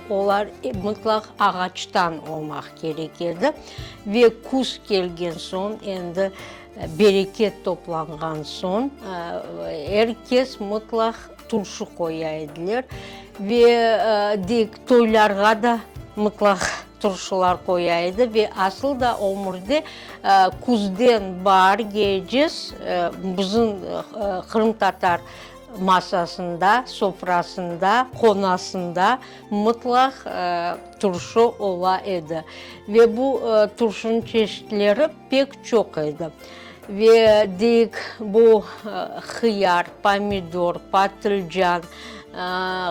Olar mıtlaq ağaçtan olmaq kerek edi. Ve küz kelgen soñ, endi bereket toplanğan soñ, er kes mıtlaq turşu qoya ediler. Ve deyik, toylarğa da mıtlaq turşular qoya edi. Ve asıl da ömürde küzden baargece bizim qırımtatar masasında, sofrasında, qonasında mıtlaq turşu ola edi. Ve bu turşunıñ çeşitleri pek çoq edi. Ve deyik, bu hıyar, pomidor, patılcan,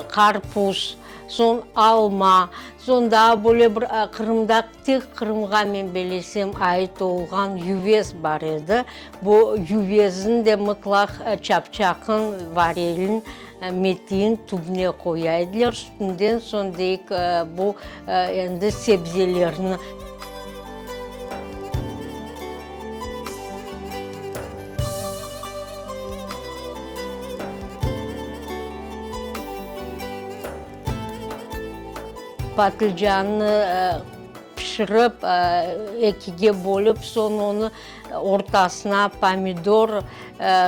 qarpuz, soñ alma, soñ daa böyle bir Qırımda tek Qırımğa men belesem ait olğan yüvez bar edi. Bu yüvezni de mıtlaq çapçaqın, varelin, metin tübüne qoya ediler, üstünden soñ deyik bu endi sebzelerni. Patlıcannı pişirip, ekige bölip, soñ onı ortasına pomidor,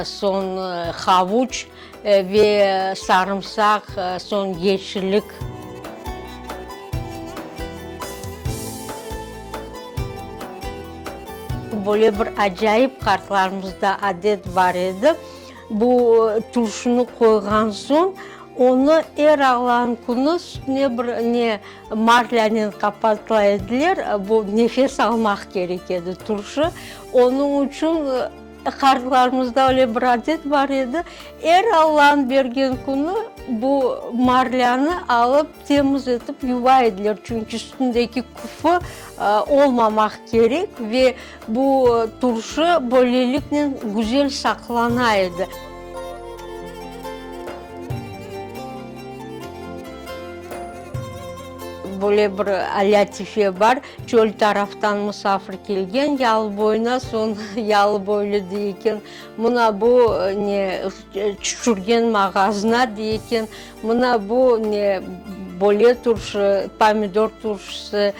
soñ havuç ve sarımsaq, soñ yeşillik. Böyle bir acayip qartlarımızda adet bar edi, bu turşunı qoyğan soñ, onı er Allanıñ künü üstüne bir ne marlânen qapatıla ediler, bu nefes almaq kerek edi turşu, onıñ içün Qartlarımızda öyle bir adet bar edi, er Allanıñ bergen künü bu marlânı alıp temiz etip yuva ediler, çünki üstündeki küfü olmamaq kerek ve bu turşu böyleliknen güzel saqlana edi. Böyle bir lâtife bar, çöl taraftan musafir kelgen Yalıboyuna, soñ yalıboylu dey eken, mına bu ne, tüşürgen mağazına dey eken, mına bu ne, böyle turşu, pomidor turşusı,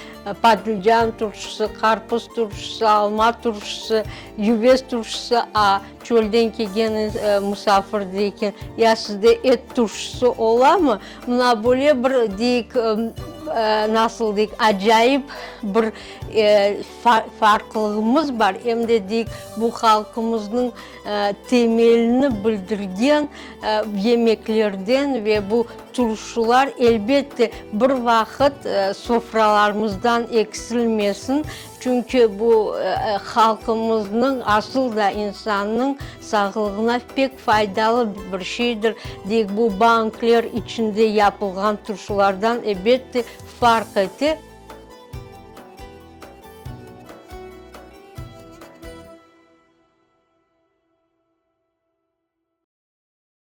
patlıcan turşusı, qarpız turşusı, alma turşusı, yüvez turşusı, a çölden kelgen musafir dey eken, ya sizde et turşusı olamı? Mına böyle bir, deyik, nasıl deyik, acayip bir farqlılığımız bar, em de, deyik, bu halqımıznıñ temelini bildirgen yemeklerden ve bu turşular, elbette, bir vaqıt sofralarımızdan eksilmesin, Çünki bu halqımıznıñ, asıl da insannıñ sağlığına pek faydalı bir şeydir. Deyik, bu bankler içinde yapılğan turşulardan, ebette, farq ete.